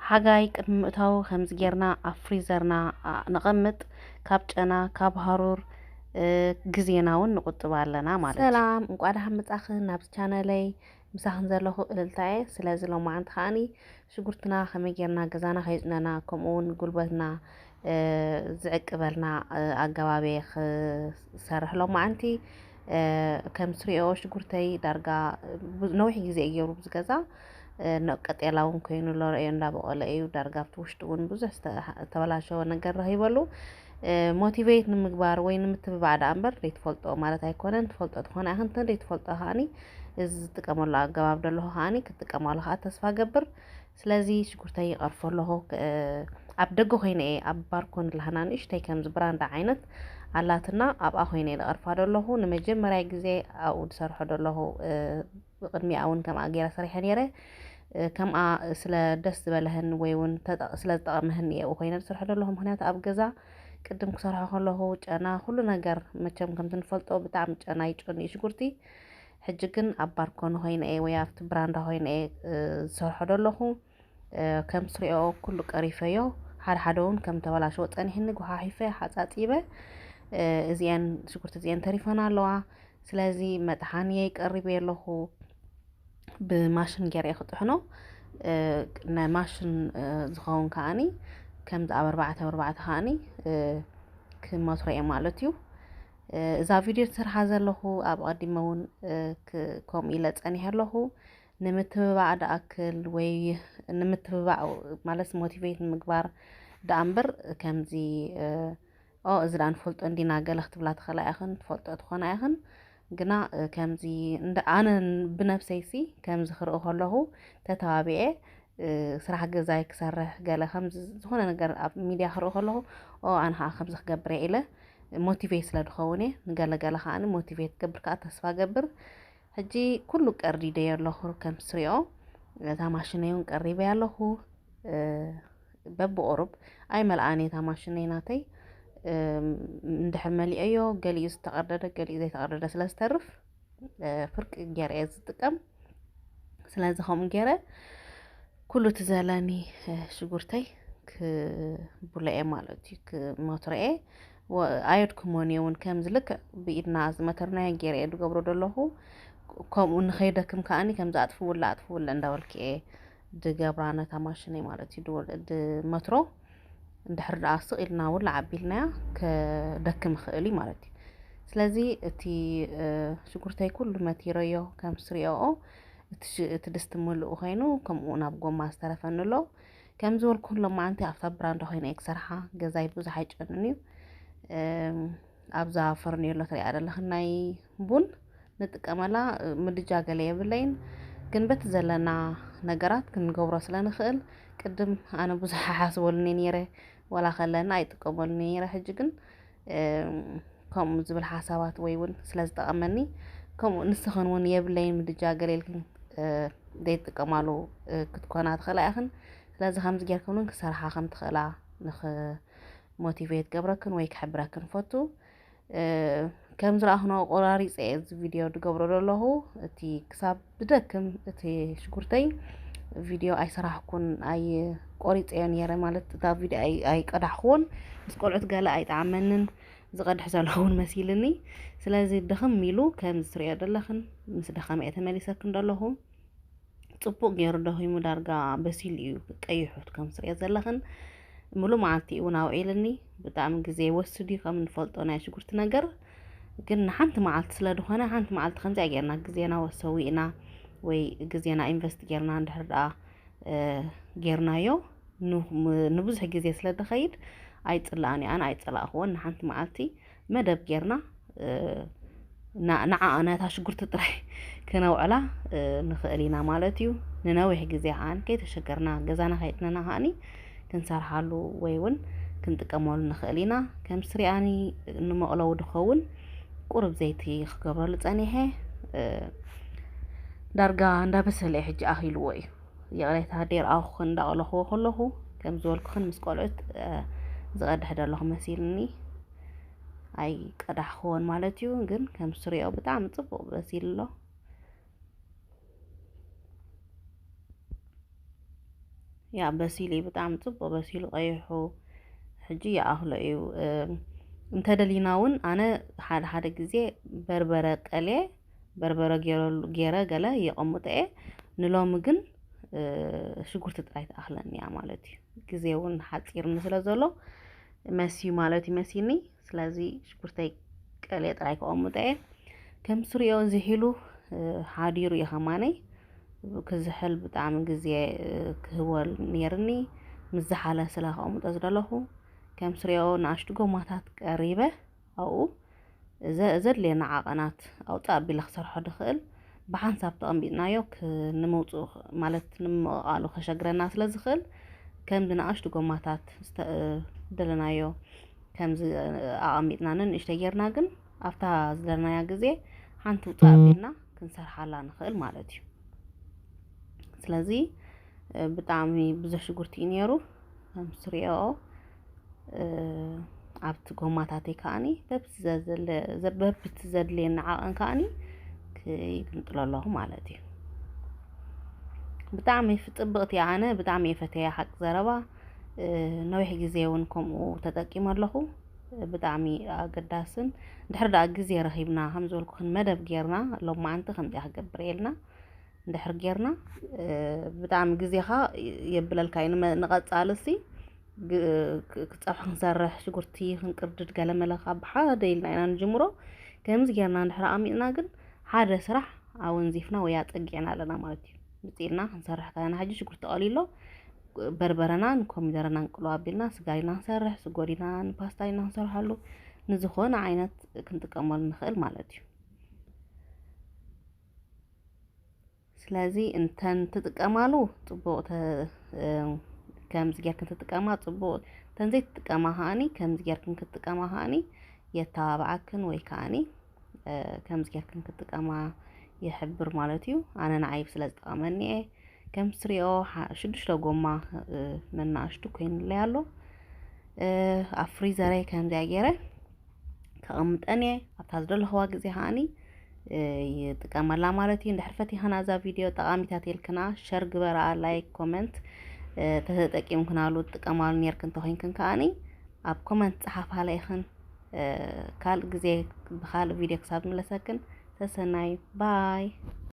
ሓጋይ ቅድሚ ምእታዉ ከምዚ ጌርና ኣብ ፍሪዘርና ነቐምጥ። ካብ ጨና፣ ካብ ሃሩር ግዜና እውን ንቁጥብ ኣለና ማለት እዩ። ሰላም፣ እንቋዕ ደሓን መጻኽን ናብዚ ቻነለይ። ምሳኽን ዘለኹ እልልታ እየ። ስለዚ ሎማዓንቲ ከዓኒ ሽጉርትና ከመይ ጌርና ገዛና ከይጽነና፣ ከምኡ እውን ጉልበትና ዝዕቅበልና ኣገባብ እየ ክሰርሕ ሎማዓንቲ። ከም ትሪኦ ሽጉርተይ ዳርጋ ነዊሕ ግዜ እዩ ገይሩ ብዝገዛ። ቀጤላ እውን ኮይኑ ኣሎ፣ ረእዮ እንዳበቆለ እዩ። ዳርጋ ኣብቲ ውሽጡ እውን ብዙሕ ዝተበላሸወ ነገር ረኺበሉ። ሞቲቬት ንምግባር ወይ ንምትብባዕ ደኣ እምበር ዘይትፈልጦ ማለት ኣይኮነን። ትፈልጦ ትኾና ኢኽን፣ እንተ ዘይትፈልጦ ከዓኒ እዚ ዝጥቀመሉ ኣገባብ ደለኹ ከዓኒ ክትጥቀማሉ ከዓ ተስፋ ገብር። ስለዚ ሽጉርተይ ይቐርፎ ኣለኹ። ኣብ ደገ ኮይነ እየ ኣብ ባርኮን ለሃና ንእሽተይ ከምዚ ብራንዳ ዓይነት ኣላትና፣ ኣብኣ ኮይነ እየ ዝቐርፋ ደለኹ። ንመጀመርያ ግዜ ኣብኡ ዝሰርሖ ደለኹ። ብቕድሚኣ እውን ከምኣ ገይረ ሰሪሐ ነይረ። ከምኣ ስለ ደስ ዝበለህን ወይ እውን ስለ ዝጠቐመህን እየ ኣብኡ ኮይነ ዝሰርሖ ደለኹ። ምክንያቱ ኣብ ገዛ ቅድም ክሰርሖ ከለኹ ጨና ኩሉ ነገር መቸም ከምቲ ንፈልጦ ብጣዕሚ ጨና ይጨኑ እዩ ሽጉርቲ። ሕጂ ግን ኣብ ባርኮኒ ኮይነ እየ ወይ ኣብቲ ብራንዳ ኮይነ እየ ዝሰርሖ ደለኹ። ከም ትሪኦ ኩሉ ቀሪፈዮ። ሓደ ሓደ እውን ከም ተበላሸወ ጸኒሕኒ፣ ጎሓሒፈ፣ ሓጻጺበ። እዚአን ሽጉርቲ እዚአን ተሪፈን ኣለዋ። ስለዚ መጥሓኒ እየ ቀሪበ ኣለኹ። ብማሽን ገይረ እየ ክጥሕኖ። ናይ ማሽን ዝኸውን ከዓኒ ከምዚ ኣብ ኣርባዕተ ኣብ ኣርባዕተ ከዓኒ ክመትሮ እየ ማለት እዩ። እዛ ቪድዮ ትሰርሓ ዘለኹ ኣብ ቀዲመ እውን ከምኡ ኢለ ጸኒሐ ኣለኹ። ንምትብባዕ ደኣክል ወይ ንምትብባዕ ማለት ሞቲቬት ንምግባር ደኣ እምበር ከምዚ ኦ እዚ ደኣ ንፈልጦ እንዲና ገለ ክትብላ ትኽእላ ኢኽን፣ ትፈልጦ ትኾና ኢኽን። ግና ከምዚ እንደ ኣነ ብነብሰይሲ ከምዚ ክርኢ ከለኹ ተተባቢዐ ስራሕ ገዛይ ክሰርሕ ገለ ከምዚ ዝኾነ ነገር ኣብ ሚድያ ክርኢ ከለኹ ኦ ኣነ ከዓ ከምዚ ክገብር እየ ኢለ ሞቲቬት ስለ ድኸውን እየ። ንገለ ገለ ከዓ ሞቲቬት ክገብር ከዓ ተስፋ ገብር። ሕጂ ኩሉ ቀርዲደዮ ኣለኹ ከም ትሪኦ። እታ ማሽነይ እውን ቀሪበያ ኣለኹ። በብቁሩብ ኣይመልኣን እየ እታ ማሽነይ ናተይ። እንድሕር መሊኦዮ ገሊኡ ዝተቐርደደ ገሊኡ ዘይተቐርደደ ስለ ዝተርፍ ፍርቂ ገይረ እየ ዝጥቀም። ስለዚ ከምኡ ገይረ ኩሉ እቲ ዘለኒ ሽጉርተይ ክቡለኤ ማለት እዩ፣ ክመትረኤ። ኣየድክሞን እየ እውን ከምዚ ልክዕ ብኢድና ዝመተርናዮ ገይረ እየ ዝገብሮ ዘለኹ። ከምኡ ንኸይደክም ከዓኒ ከምዚ ኣጥፍውላ ኣጥፍውላ እንዳበልክኤ ድገብራ ነታ ማሽነይ ማለት እዩ፣ ድመትሮ። እንድሕር ደኣ ስቕ ኢልና ውላዕ ኣቢልናያ ከደክም ይኽእል እዩ ማለት እዩ። ስለዚ እቲ ሽጉርተይ ኩሉ መቲረዮ ከም ስሪኦኦ እቲ ድስቲ ምሉእ ኮይኑ ከምኡ ናብ ጎማ ዝተረፈኒ ኣሎ። ከም ዝበልኩን ሎማዓንቲ ኣብታ ብራንዳ ኮይነ እየ ክሰርሓ፣ ገዛይ ብዙሕ ኣይጨንን እዩ። ኣብዛ ፈርኔሎ ትሪኣ ዘለኽን ናይ ቡን ንጥቀመላ ምድጃ ገለ የብለይን፣ ግን በቲ ዘለና ነገራት ክንገብሮ ስለ ንኽእል ቅድም ኣነ ብዙሕ ሓስበሉኒ ነይረ፣ ወላ ከለና ኣይጥቀመሉኒ ነይረ። ሕጂ ግን ከምኡ ዝብል ሓሳባት ወይ እውን ስለ ዝጠቐመኒ ከምኡ ንስኽን እውን የብለይን ምድጃ ገለ ኢልክን ዘይትጥቀማሉ ክትኮና ትኽእላ ኢኽን። ስለዚ ከምዚ ጌርክን እውን ክሰርሓ ከም ትኽእላ ንኽ ሞቲቬት ገብረክን ወይ ክሕብረክን ፈቱ። ከም ዝረኣኽኖ ቆራሪፀ እዚ ቪድዮ ዝገብሮ ዘለኹ እቲ ክሳብ ዝደክም እቲ ሽጉርተይ ቪድዮ ኣይሰራሕኩን ኣይ ቆሪፀዮ ነይረ ማለት እታ ቪድዮ ኣይቀዳሕኩዎን ምስ ቆልዑት ገለ ኣይጠዓመንን ዝቐድሕ ዘለኹውን መሲልኒ። ስለዚ ድኽም ኢሉ ከም ዝትሪኦ ዘለኽን ምስ ደኸመ እየ ተመሊሰክን ዘለኹ። ጽቡቕ ገይሩ ደኺሙ ዳርጋ በሲሉ እዩ ቀይሑ ከም ትሪኦ ዘለኽን። ሙሉእ መዓልቲ እውን ኣውዒልኒ። ብጣዕሚ ግዜ ይወስድ እዩ ከም እንፈልጦ ናይ ሽጉርቲ ነገር። ግን ንሓንቲ መዓልቲ ስለ ዝኾነ ሓንቲ መዓልቲ ከምዚኣ ጌርና ግዜና ወሰዊእና ወይ ግዜና ኢንቨስት ጌርና እንድሕር ደኣ ጌርናዮ ንብዙሕ ግዜ ስለ ዝኸይድ ኣይጽላእን እዩ። ኣነ ኣይጸላእኽዎን። ንሓንቲ መዓልቲ መደብ ጌርና ንዓ ነታ ሽጉርቲ ጥራይ ክነውዕላ ንኽእል ኢና ማለት እዩ። ንነዊሕ ግዜ ከዓን ከይተሸገርና ገዛና ከይጥነና ከዓኒ ክንሰርሓሉ ወይ እውን ክንጥቀመሉ ንኽእል ኢና። ከም ስሪኣኒ ንመቕለዊ ድኸውን ቁሩብ ዘይቲ ክገብረሉ ጸኒሐ። ዳርጋ እንዳበሰለ ሕጂ ኣኺልዎ እዩ። ይቕሬታ ደይረኣኹኽን እንዳቐለኽዎ ከለኹ ከም ዝበልኩኽን ምስ ቆልዑት ዝቐድሕ ደለኹ መሲልኒ ኣይቀዳሕክዎን ማለት እዩ። ግን ከም ስሪኦ ብጣዕሚ ጽቡቕ በሲሉ ኣሎ። ያ በሲሉ እዩ፣ ብጣዕሚ ጽቡቕ በሲሉ ቀይሑ። ሕጂ ይኣኽሎ እዩ። እም፣ እንተደሊና እውን ኣነ ሓደ ሓደ ግዜ በርበረ ቀልየ፣ በርበረ ገይረሉ፣ ገይረ ገለ የቐምጦ እየ። ንሎሚ ግን፣ እ፣ ሽጉርቲ ጥራይ ትኣኽለኒ እያ ማለት እዩ። ግዜ እውን ሓጺርኒ ስለ ዘሎ መስዩ ማለት እዩ መሲኒ። ስለዚ ሽጉርተይ ቀልየ ጥራይ ከቐምጦ እየ። ከም ትሪኦ ዝሒሉ፣ እ፣ ሓዲሩ እዩ ከማነይ። ክዝሕል ብጣዕሚ ግዜ፣ እ፣ ክህቦ ነይርኒ። ምስ ዝሓለ ስለ ከቐምጦ ዝደለኹ፣ ከም ትሪኦ ንኣሽቱ ጎማታት ቀሪበ ኣብኡ ዘ-፣ ዘድልየና ዓቐናት ኣውፃእ ኣቢለ ክሰርሖ ድኽእል። ብሓንሳብ ተቐሚጥናዮ ክ-፣ ንምውፅኡ ኽ-፣ ማለት ንምቕቓሉ ከሸግረና ስለ ዝኽእል፣ ከምዚ ንኣሽቱ ጎማታት ዝተ-፣ እ፣ ደለናዮ ከምዚ ኣቐሚጥና ነንእሽተይ ጌርና፣ ግን ኣብታ ዝደለናያ ግዜ ሓንቲ ውፃእ ኣቢልና ክንሰርሓላ ንኽእል ማለት እዩ። ስለዚ፣ እ፣ ብጣዕሚ ብዙሕ ሽጉርቲ እዩ ነይሩ። ከም ትሪኦ፣ እ፣ ኣብቲ ጎማታተይ ከኣኒ በብቲ ዘዘለ-፣ ዘ-፣ በብቲ ዘድልየኒ ዓቐን ከኣኒ ክይግንጥሎ ኣለኹ ማለት እዩ። ብጣዕሚ ጽብቕቲ እያ። ኣነ ብጣዕሚ እየ ፈተያ፣ ሓቂ ዘረባ። እ፣ ነዊሕ ግዜ እውን ከምኡ ተጠቂመ ኣለኹ። ብጣዕሚ ኣገዳስን፣ ድሕሪ ደኣ ግዜ ረኺብና፣ ከም ዝበልኩኽን መደብ ጌርና፣ ሎማዓንቲ ከምዚኣ ክገብር እየ ኢልና እንድሕር ጌርና፣ እ፣ ብጣዕሚ ግዜኻ የብለልካ እዩ። ንመ-፣ ንቐጻልሲ ግ-፣ ክ-፣ ክጸብሒ ክንሰርሕ፣ ሽጉርቲ ክንቅርድድ፣ ገለመለ ካብ ሓደ ኢልና ኢና ንጅምሮ። ከምዚ ጌርና እንድሕር ኣቐሚጥና ግን፣ ሓደ ስራሕ ኣወንዚፍና ወይ ኣጸጊዕና ኣለና ማለት እዩ። ብጽኢልና ክንሰርሕ ከለና፣ ሕጂ ሽጉርቲ ቀሊሎ፣ በርበረናን ኮሚደረናን ቅልው ኣቢልና፣ ስጋ ዲና ክንሰርሕ፣ ስጎ ዲና ንፓስታ ዲና ክንሰርሓሉ፣ ንዝኾነ ዓይነት ክንጥቀመሉ ንኽእል ማለት እዩ። ስለዚ እንተን ትጥቀማሉ ጽቡቕ ተ-፣ እ፣ ከምዚ ጌርክን ትጥቀማ ጽቡቕ፣ እንተን ዘይትጥቀማ ከኣኒ ከምዚ ጌርክን ክትጥቀማ ከኣኒ የተባብዓክን ወይ ከኣኒ፣ እ፣ ከምዚ ጌርክን ክትጥቀማ ይሕብር ማለት እዩ። ኣነ ንዓይ ስለ ዝጠቐመኒ እየ። ከም ትሪኦ ሓ-፣ ሽዱሽተ ጎማ፣ እ፣ ነናእሽቱ ኮይኑለይ ኣሎ። እ፣ ኣብ ፍሪዘረይ ከምዚኣ ገይረ ከቐምጠን እየ። ኣብታ ዝደለኽዋ ግዜ ከኣኒ፣ እ፣ ይጥቀመላ ማለት እዩ። እንድሕር ፈቲኽና እዛ ቪድዮ ጠቓሚታት ኢልክና፣ ሸር ግበርኣ፣ ላይክ፣ ኮመንት፣ እ፣ ተተጠቂምክናሉ ትጥቀማሉ ኔርክን እንተኾይንክን ከኣኒ ኣብ ኮመንት ጸሓፋ ኢኽን። እ፣ ካልእ ግዜ ብኻልእ ቪድዮ ክሳብ ዝምለሰክን ሰሰናዩ። ባይ።